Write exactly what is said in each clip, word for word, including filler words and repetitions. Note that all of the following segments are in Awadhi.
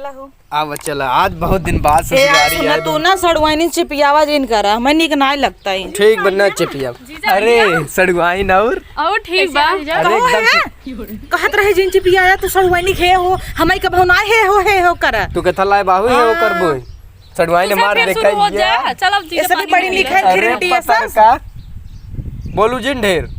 चला हो। आवा चला, आज बहुत दिन बाद ए, आज ससुरारी सुना, आए तू बा। ना सड़ुआइनी चिपियावा जिन करा, हमें नीक नाय लगता है। ठीक बा, ना चिपिया। जीजा, अरे, जीजा। सड़ुआइन और? और ठीक बा। कैसे जीजा? अरे, कहो एकदम है। ठीक। कहत रहे जिन चिपियावा, तू सड़ुआइनी हे हो, हमें कबहू ना हे हो, हे हो करा। तू कथा लाए बाहू, हे हो हाँ। करबो। सड़ुआइन तू मार सब दे शुरू हो ये। जा। चल अब जीजा ऐसे भी पानी पड़ी में लिखा है, मिला। अरे, खिरटी पता ऐसा। का? बोलू जिन ढेर।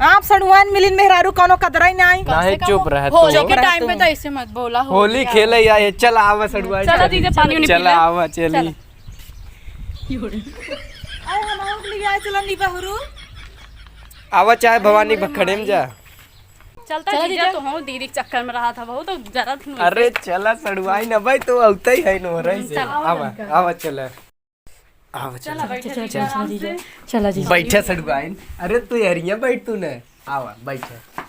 आप सड़ुआइन मिलिन मेहरारू कौनो कदरा ही ना आई। कम से नाहीं, कम चुप रह होली तू। के चुप रह टाइम पे तू। तो ऐसे मत बोला, होली होली आ खेले आए, चल आवा सड़ुआइन चला चली। जीजा, पानी उनी पी चला ले। आवा, चली। चला। अरे हम आउट ले आए, चला नी बहरू। आवा चाहे भवानी बखड़े में जा। चलता चला जीजा, जीजा। तो हम दीदी के चक्कर में रहा था, बहुत जरा थी अरे चला सड़ुआइन, भाई तो औते ही है नो रही से। चला। आवा, आवा चला। आवा, चला, चला, बैठा, चला, बैठा, चला, आराम चला, से। चला, चला। बैठा सड़ुआइन। अरे तू एरिया बैठ तू ने। आवा, बैठा।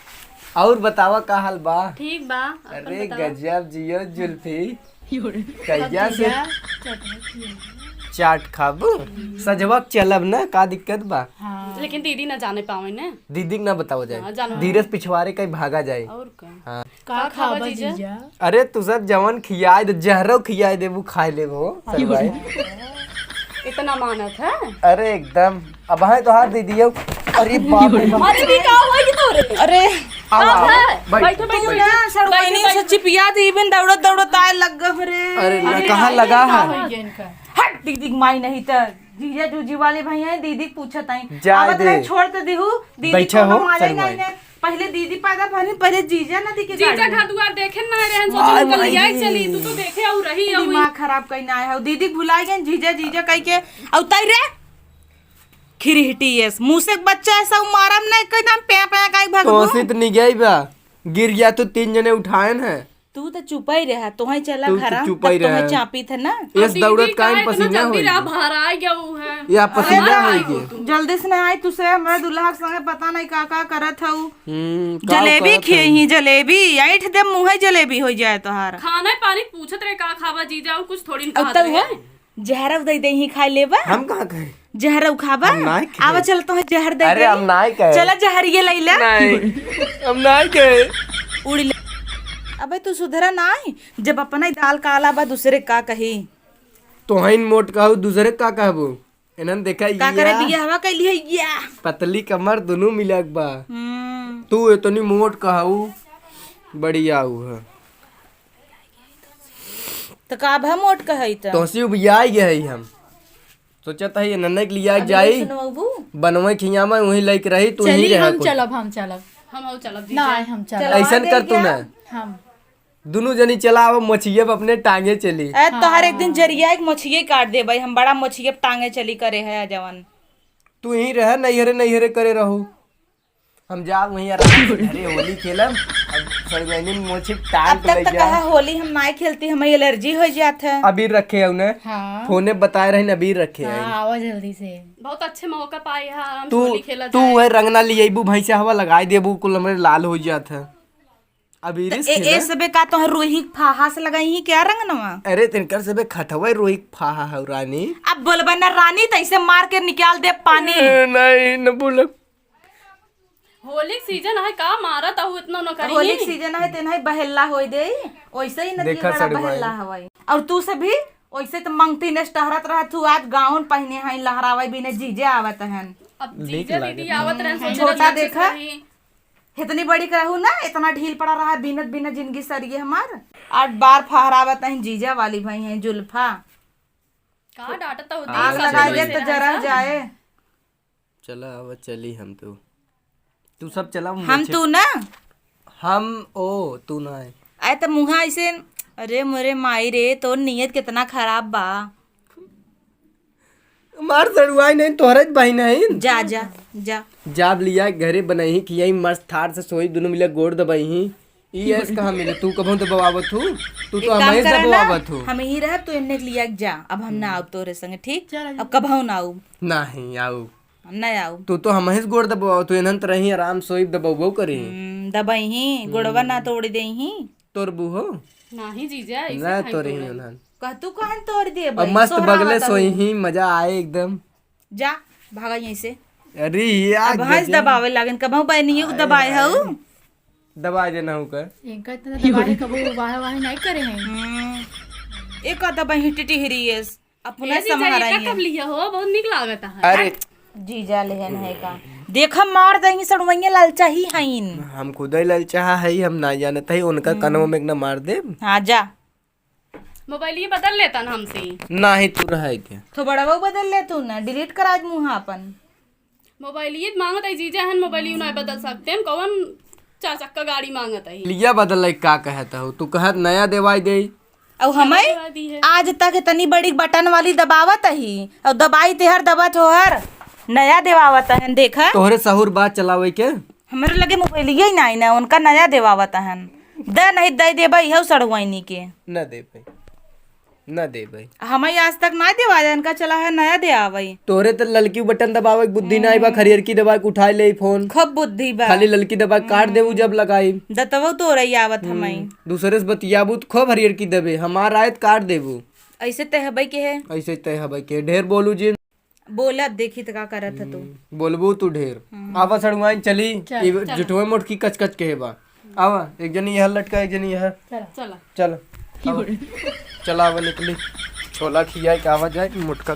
और बतावा का हाल बा? ठीक बा, अपन अरे बतावा। गजब जियो जुल्फी। कहिया से? चाट खाबू? सजवा के चलब ना, का दिक्कत बा? हाँ। लेकिन दीदी ना जाने पावे ने। दीदी के ना बतावा जाए। हाँ, जानो। धीरे से पिछवारे कहीं भागा जाए। और का? हाँ। का का खाबा खाबा जीजा? जीजा? अरे तू सब जवन खियाए दे, जहरो खियाए देबू, खाए लेबो, सड़ुआइन। इतना मानत है? अरे एकदम, अब है तोहार दीदी हो। अरे बाप रे बाप। अरे भी का होई तोरे? अरे आवा, का आवा, है? बैठ, बैठो, बैठ, बैठो, बैठ। ना, सड़ुआइनी बैठो, से बैठो। चिपिया दी, बिन दौड़त दौड़त आए लग गए रे। अरे ना, अरे कहाँ लगा है? का होई इनका? हट, दीदी के माई नहीं त जीजा जूजी वाले भाई हैं, दीदी के पूछत आई। जाए अब दे। छोड़ तो दिहू, दीदी बैठा कोनो हो, मारे सड़ुआइन। नहीं ने। पहिले दीदी पैदा भनी, पहिले जीजा नदी के जीजा गाड़ी। घर दुआर देखे ना रहे, सोचे हाय उनका माई लिया रे। चली, तू तो देखे अउ रही अउ दिमाग खराब कहीं ना आए हो। दीदी भुला गए, जीजा, जीजा कह के, अउ तई रे, खिरहिटी एस, मुँह से बच्चा है, सब मारम नहीं, कह दम प्या, प्या, काई भगबो। तो सित निगई बा, गिर गया तो तीन जने उठाएन है। तू तो चुपा ही रहा, तोहई चला तू तो घरा, चुपा ही तब तोहई रहा। चापी थे ना। एस अब दौड़त दीदी काहे काहे इतना पसीना जल्दी होई रहा, गया। बाहर आ गया वो है। या पसीना बाहर होई आई गया। हो तू। जल्दी से नहीं आई, तू से हमरा दुल्हा के संगे पता नहीं का का करत हऊ। हम्म, का जलेबी करत खिए हई? ही, जलेबी, ऐठ दे मुँहे जलेबी हो जाए तोहार। खाना पानी पूछत रहे, का खाबा जीजा, और कुछ थोड़ी अब कहत तो रहे। हुआ, जहरव दे दे ही खाए लेबा। हम कहाँ कहे? जहर उखाबा? हम नाय खाए। आवा चल तोहे जहर दे अरे, देई। हम नाय खाए। चला जहरिये लैला। नाय, हम नाय खाए। उड़ी ले। अबे तू सुधरा नाय, जब अपना ही दाल काला बा दूसरे का कही। तोहइन मोट कहू दूसरे का कहबू? एनन देखा का करे या। बियाहवा कैली है या। पतली कमर दुनू मिलक बा। हम्म। तू इतनी मोट कहू बढ़िया हू है। त का भा मोट कहई त? तोहसी उबियाई गए हई हम। सोचत हई नन्हे के लिया अब जाई। सुनवाबू? बनवे खिया में वहीं लइक रही, तू चली, ही रहे हम कुछ। चलब, हम चलब। हम हऊ चलब, ना, जीजा। हम चलब। चलवा ऐसन दे कर तू गया। ना। हम। दुनू जनी चला, अब मछिए पे अपने टांगे चली। ए, तोहर एक दिन हाँ। जरिया एक मछिए काट देबई, हम बड़ा मछिए पे टांगे चली करे है जवन। तू ही रहे, नैहरे, नैहरे करे रहू। हम जाब वहीं आराम से घरे होली खेलब। अब सड़ुआइनिन मोछी टांग अब तक ले तो जा। कहा होली हम नाय खेलती, हमें एलर्जी हो जात है। अबीर रखे हऊ ने? हाँ। फोने बताए रहिन अबीर रखे हाँ, हई। आवा जल्दी से। बहुत अच्छे मौका पाए है, आराम से तू, होली खेला तू जाए। वह रंगना लियबू, भैंसा हवा लगाई देबू, कुल हमरे लाल हो जात है। अबीर त से ए, खेला। ए सबे का तोहर रोही फाहा से लगाई ही क्या रंगनवा? अरे तिनकर सबे खतवा रोही फाहा हऊ रानी। अब बोलबा ना रानी, त ऐसे मार के निकाल दे पानी। ए, नहीं, न बोलब। होली के सीजन है, का मारत आहू इतना न करी? होली के सीजन है, तेन है बहेल्ला होई दे, ओइसे ही नदी देखा बड़ा सड़ुआइन। बहेल्ला हवाई। और तू से भी ओइसे तो मंगती ने टहरत रह तू, आज गाउन पहिने है, लहरावे बिने जीजे आवत हन। अब नीक जीजा लागत दीदी है। आवत रहन, हम्म। सोचे छोटा ना देखा, रही। इतनी बड़ी करहू ना, इतना ढील पड़ा रहा, बीनत बीनत जिंदगी सरिये हमार। आठ बार फहरावत हैं, जीजा वाली भई हैं जुल्फा। का डांटत हो, आग देख, लगाई दे ससुर तो से जरा ऐसा। जाए। चला, अब चली हम तो। तू सब चला, हम मुझे तू ना? हम, ओ, तू ना है। आए तो मुँहा ऐसे, अरे मोरे माई रे, तोर नियत कितना खराब बा। मार सड़ुआई नहीं, तोहरे ज बहिन है। जा, जा, जा। जाब लिया घरे बनई ही, खियाई मस्त ठाट से सोई, दुनू मिला गोड़ दबाई ही। ई ऐस कहाँ मिले? तू कबहूँ दबावत हू? तू एक तो काम हमें करा ना, दबावत हू। हम ही रहब, तू एन्ने के लिया के जा। अब हम ना हम्म। आउब तोरे संगे, ठीक? चल, अब कबहूँ ना आउब। नहीं आउब। हम ना आउब। तू तो हमें गोड़ दबावत हू, एनहन त रही आराम सोई दबावबो करी। हम्म, दबाई ही, गोड़वा ना हम्म। तोड़ दे ही। तोर बूहो? नाही जीजा, ऐसे ना खाई तोरे ही तोड़ल। उन्हन। कह तू कहन तोड़ दे अब भाई, मस्त सोहरा बगले वाला सोई हो। ही, मजा आए एकदम। जा, भागा यहीं से। अरे यार, अब हंस गजब। दबावे लागन, कबहूँ बैनियो के अरे दबाए यार। हऊ? दबा देना हूँ का? इनका इतना दबाए, कबो वाहे वाहे नहीं करे हैं। हम्म। एक आधा बहिं टिटिहरी एस, अपना ए जीजा, संभारा एका ही है। कब लिया हो? बहुत निक लागत है। अरे। जीजा लेहन है का? देखा मार दही सड़वइया ललचा ही हईन। हम खुदे ललचा है, हम ना जानत है, उनका हम्म। कनवा में एक ना मार दे। हाँ, जा। मोबाइल ये बदल लेता ना हमसे। नाही, तू रहे के। तो बड़वा बदल ले तू ना, डिलीट करा आज मुँह अपन। मोबाइल ये मांगत है जीजा हन, मोबाइल ये ना बदल सकते हैं, कौन चार चक्का गाड़ी मांगत है? लिया बदल है, का कहत हो? तू कहत नया देवाई दे। और हमें देवा दी है। आज तक इतनी बड़ी बटन वाली दबावत ही, और दबाई तेहर दबत हो हर, नया देवावत हन, देखा। तोहरे सहूर बात चलावे के। हमरे लगे मोबाइलिया ही नाई ना, उनका नया देवावत हन। द नहीं दे देबा, इहउ सड़ुआइनी के। न देबे, न देबे। हमें आज तक ना देवा, इनका चला है नया दे आवई। तोहरे त ललकी बटन दबावे के बुद्धि नाई बा, हम्म। हरियर की दबा के उठाए ले फोन। खूब बुद्धि बा। खाली ललकी दबा के काट देबू जब लगाई। दतवो तोरे आवत हम्म। हमें। दूसरे से बतियाबू त खूब हरियर की देबे, हमार आयत काट देबू। ऐसे तय हबई के है। ऐसे तय हबई के, ढेर बोलू जिन। बोलब, देखी त का करत ह तू। हम्म, बोलबू तू ढेर। हम्म। आवा सड़ुआइन चली, चल, ई चल। जुठवे मोटकी कचकच के बा। आवा, एक जनी यह लटका, एक जनी यह। चला। चला। चल। आवा। चला, आवा निकली। छोला खियाए के आवा जाए, मोटका।